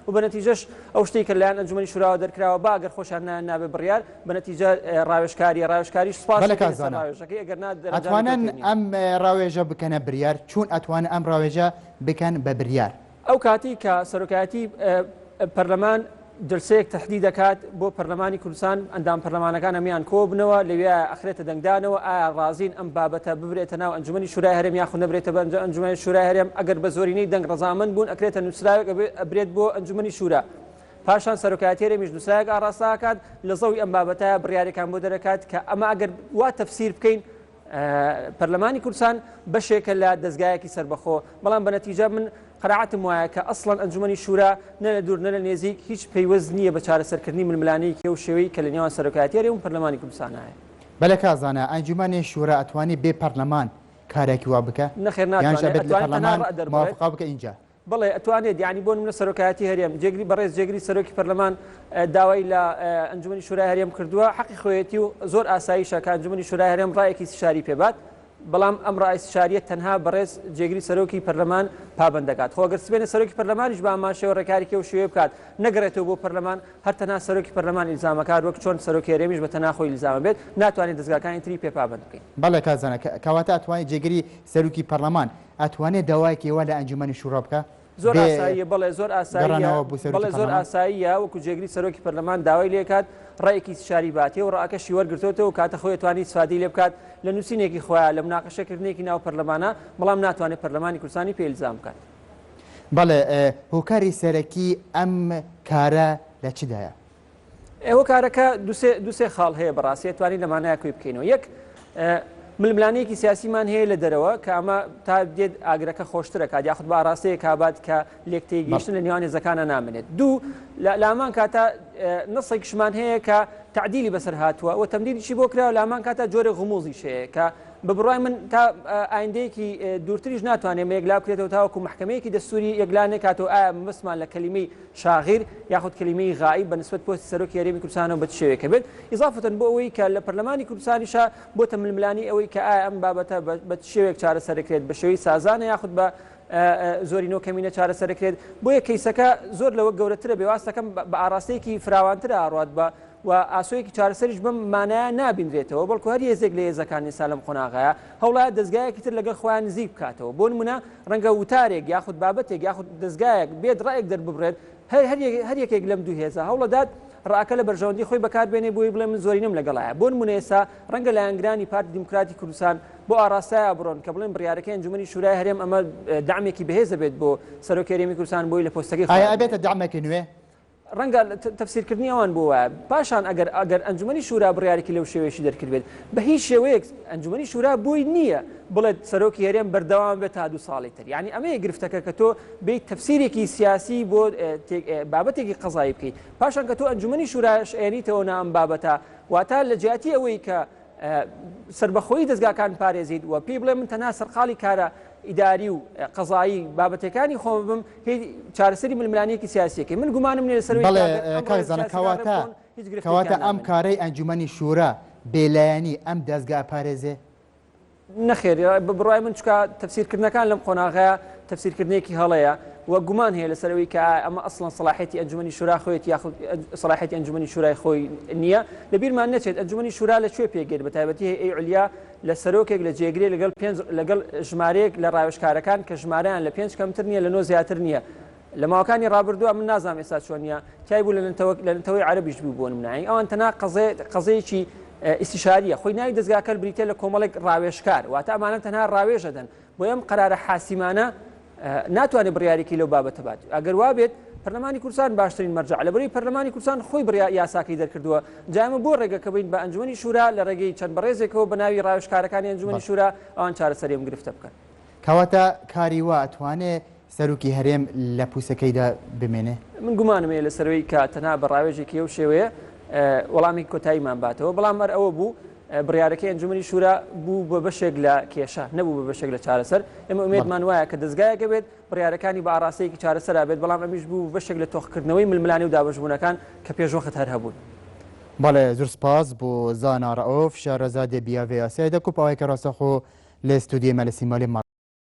و بە نەتیجەش ئەو شتەی کە لەلایەن ئەنجومەنی شوراوە دەرکراوە با ئەگەر خۆشیان نایان نابێ بڕیار بە نەتیجە ڕاوێژکاریە ڕاوێژکاریش سوپاس بەلە دەکەین کاک لەسەر زانا ڕاوێژەکەی ئەگەر نا دەرەنجامی ئەتوانن کەوتێ نیە. ئەم ڕاوێژە بکەنە بریار چون ئەتوانن ئەم ڕاوێژە بکەن بە بریار؟ ئەو کاتەی کە سەرۆکایەتی پەرلەمان جلسەیەک تەحدید دەکات بۆ پەرلەمانی کوردستان، ئەندام پەرلەمانەکان هەموویان کۆببنەوە، لەوێ ئەخرێتە دەنگدانەوە ئایا ڕازین ئەم بابەتە ببرێتە ناو ئەنجومەنی شورای هەرێم یاخود نەبرێتە بە ئەنجومەنی شورای هەرێم، ئەگەر بە زۆرینەی دەنگ ڕەزامەند بوون ئەکرێتە نووسراوێک ئەبرێت بۆ ئەنجومەنی شورا، پاشان سەرۆکایەتی هەرێمیش نووسراوێک ئاڕاستە ئەکات لە زەوی ئەم بابەتە بڕیارێکان بۆ دەرەکات کە ئەمە ئەگەر وا تەفسیر بکەین پەرلەمانی کوردستان بەشێکە لە دەزگایەکی سەربەخۆ، بەڵام بە نەتیجە من قەناعەتم وایە کە ئەسڵەن ئەنجومەنی شورا نە لە دوور نە لە نێزیک هیچ پەیوەست نییە بە چارەسەرکردنی ململانێیەکی ئەو شێوەی کە لە نێوان سەرۆکایەتی هەرێم و پەرلەمانی کوردستان هەیە. بەلێ کاک زانا، ئەنجومەنی شورا ئەتوانی بێ پەرلەمان کارێکی وا بکا؟ نەخێر یانژ ناتوانێ، ئەبێت لە ئەتوانێ تەنها پەرلەمان ڕەئ دەربڕێت. موافقە بکا ئینجا؟ بەڵێ ئەتوانێت، یانی بۆ نمونە سەرۆکایەتی هەرێم، جێگری بەڕێز جێگری سەرۆکی پەرلەمان داوای لە ئەنجومەنی شورای هەرێم کردووە، حەقی خۆیەتی و زۆر ئاساییشە کە ئەنجومەنی شورای هەرێم ڕایەکی ئیستیشاری پێ بات، بەڵام ئەم ڕا ئیستیشارییە تەنها بەڕێز جێگری سەرۆکی پەرلەمان پابەند دەکات. خۆ ئەگەر سبەینێ سەرۆکی پەرلەمانیش بە هەمان شێوە ڕێکارێکی ئەو شێوەیە بکات، نەگەڕێتەوە بۆ پەرلەمان، هەر تەنها سەرۆکی پەرلەمان ئیلزامەکات، وەک چۆن سەرۆکی هەرێمیش بە تەنها خۆی ئیلزامە بێت، ناتوانێت دەزگاکانی تری پێ پابەند بکەین. بەڵێ کاک زانا، کەواتە ئەتوانێت جێگری سەرۆکی پەرلەمان ئەتوانێ داوایەکی وا لە ئەنجومەنی شورا بکا؟ زۆر بێ ئاساییە بەڵێ زۆر ئاساییە گەڕانەوە بۆ سەرۆکی بەڵێ زۆر پەرلەمان؟ ئاساییە وەکو جێگری سەرۆکی پەرلەمان داوای لێکات ڕەئێکی ئیستیشاری باتێ و ڕەئەکەشی وەرگرتۆتەوە و کاتە خۆی ئەتوانی ئیستفادەی لێ بکات لە نووسینێکی خۆیا لە مناقەشە کردنێکی ناو پەرلەمانا بەڵام ناتوانێت پەرلەمانی کوردستانی پێ ئیلزام بکات. بەڵێ هۆکاری سەرەکی ئەم کارە لە چدایە؟ هۆکارەکە دوسێ خاڵ هەیە بەڕاستی توانین لەمانەیە کوی بکەینەوە یەک ململانێکی سیاسیمان هەیە لە دەرەوە کە ئەمە تا دێت ئاگرەکە خۆشترە کات یاخود بە ئاراستەیە کابات کە لێک تێگەیشتن لە نێوان هێزەکانە نامێنێت دوو لامان کاتە نەسێکشمان هەیە کە تعدیلی بەسەر هاتووە و تەمدیدیشی بۆ کراوە لامان کاتە جۆرە غموزیش هەیە کە بە بڕای من تا ئایندەیەکی دوورتریش ناتوانێت یەکلا بکرێتەوە تاوەکو محکمەیەکی دەستوری یەکلا نەکاتەوە ئایا مەبەستمان لە کەلیمەی شاغیر یاخود کەلیمەی غائیب بە نسبەت پۆستی سەرۆکی هەرێمی کوردستانەوە بە چ شێوەیەکە بێت، ئیزافەتەن بۆ ئەوەی کە لە پەرلەمانی کوردستانیشا بۆتە ململانێی ئەوەی کە ئایا ئەم بابەتە بە چ شێوەیەک چارەسەر دەکرێت، بە شێوەی سازانە یاخود بە زۆرینە و کەمینە چارەسەر دەکرێت، بۆیە کەیسەکە زۆر لەوە گەورەترە بێ واستەکەم بە ئاڕاستەیەکی فراوانترا ئەڕوات بە و ئاسۆیەکی چارەسەریش بەم مانایە نابینرێتەوە، بەڵکو هەر هێزێک لە هێزەکان ئێستا لەم قۆناغەیە هەوڵایە دەزگایەکی تر لەگەڵ خۆیان نزیک بکاتەوە، بۆ نمونە ڕەنگە وتارێک یاخود بابەتێک یاخود دەزگایەک بێت ڕایەک دەرببڕێت، هەر یەکێک لەم دوو هێزە هەوڵەدات ڕاکە لە بەرژەوەندی خۆی بەکار بێنێ بۆی بڵێ من زۆرینەم لەگەڵایە. بۆ نمونە ئێستا ڕەنگە لایەنگرانی پارتی دیموکراتی کوردستان بۆ ئاڕاستەیە بڕۆن کە بڵێن بڕیارەکەی ئەنجومەنی شورای هەرێم ئەمە دەعمێکی بەهێزە بێت بۆ سەرۆکی هەرێمی کوردستان بۆی لە پۆستەکەی ئایا خۆیان ئەبێتە بمێنێت. دەعمێکی نوێ؟ ڕەنگە تەفسیرکردنی ئەوان بۆ وایە. پاشان ئەگەر ئەگەر ئەنجومەنی شورا بڕیارێکی لەو شێوەیەشی دەرکردبێت، بە هیچ شێوەیەک ئەنجومەنی شورا بۆی نییە بڵێت سەرۆکی هەرێم بەردەوام بێت تا دوو ساڵی تر. یانی ئەمەیە گرفتەکە کە تۆ بێیت تەفسیرێکی سیاسی بۆ بابەتێکی قەزایی بکەیت. پاشان کە تۆ ئەنجومەنی شوراش ئەیەنیتەوە نا ئەم بابەتە، واتە لە جیاتی ئەوەی کە سەربەخۆیی دەزگاکان پارێزیت و پێی بڵێ من تەنها سەرقاڵی کارە ئیداری و قەزایی بابەتەکانی خۆم بم هی چارەسەری ململانێکی سیاسیەکەی من گومانم نیە لەسەر بەڵێ کاک زانا کەواتە کەواتە ئەم کارەی ئەنجومەنی شورا بێلایەنی ئەم دەزگا ئەپارێزێ؟ نەخێر بە بڕوای من چکە تەفسیرکردنەکان لەم قۆناغەیە تەفسیرکردنێکی هەڵەیە و گومان هەیە لەسەر ئەوەی کە ئەمە ئەسڵەن سەڵاحیەتی ئەنجومەنی شورا خۆیەتی یاخود سەڵاحیەتی ئەنجومەنی شورای خۆی نییە لە بیرمان نەچێت ئەنجومەنی شورا لە کوێ پێک دێت بە تایبەتی هەیئەی عولیا لە سەرۆکێک لە جێگرێ لەگەڵ پێنج لەگەڵ ژمارەیەک لە ڕاوێژکارەکان کە ژمارەیان لە پێنج کەمتر نییە لە نۆ زیاتر نییە لە ماوەکانی ڕابردووە من نازانم ئێستا چۆنیە تای بوو لە نەتەوە لە نەتەوەی عەرەبیش بوو بۆ نمونە ئەوان تەنها قەزێ قەزەیەکی ئیستیشاریە خۆی ناوی دەزگاکە بریتە لە کۆمەڵێک ڕاوێژکار واتە ئەمانە تەنها ڕاوێژ ئەدەن بۆیە ئەم قەرارە حاسیمانە ناتوانێت بڕیارێکی لەو بابەتە بات ئەگەر وابێت پەرلەمانی کوردستان باشترین مەرجع لەبەرەی پەرلەمانی کوردستان خۆی بڕیا یاساکەی دەرکردووە جا ئێمە بۆ ڕێگەکە بین بە ئەنجومەنی شورا لە ڕێگەی چەند بەڕێزێکەوە بە ناوی ڕاوێژکارەکانی ئەنجومەنی شورا ئەوان چارەسەری ئەم گرفتە بکەن. کەواتە کاری وا ئەتوانێ سەرۆکی هەرێم لە پوسەکەیدا بمێنێ؟ من گومانم هەیە لەسەرەوەی کە تەنها بە ڕاوێژێکی ئەو شێوەیە وەڵامێکی کۆتاییمان باتەوە، بەڵام هەر ئەوە بوو بڕیارەکەی ئەنجومەنی شورا بوو بە بەشێک لە کێشە نەبوو بە بەشێک لە چارەسەر. ئێمە ئومێدمان وایە کە دەزگایەک بێت بڕیارەکانی بە ئاڕاستەیەکی چارەسەرا بێت، بەڵام ئەمیش بوو بە بەشێک لە تۆخکردنەوەی ململانێ و دابەشبوونەکان کە پێشوەخت هەر هەبوون. بەڵێ زۆر سپاس بۆ زانا ڕەئوف شارەزا دێ بیاڤێ یاسای دە کوپ ئاوای کە ڕاستەخۆ لە ستودیۆی مەلە سیمالێ مەڕ.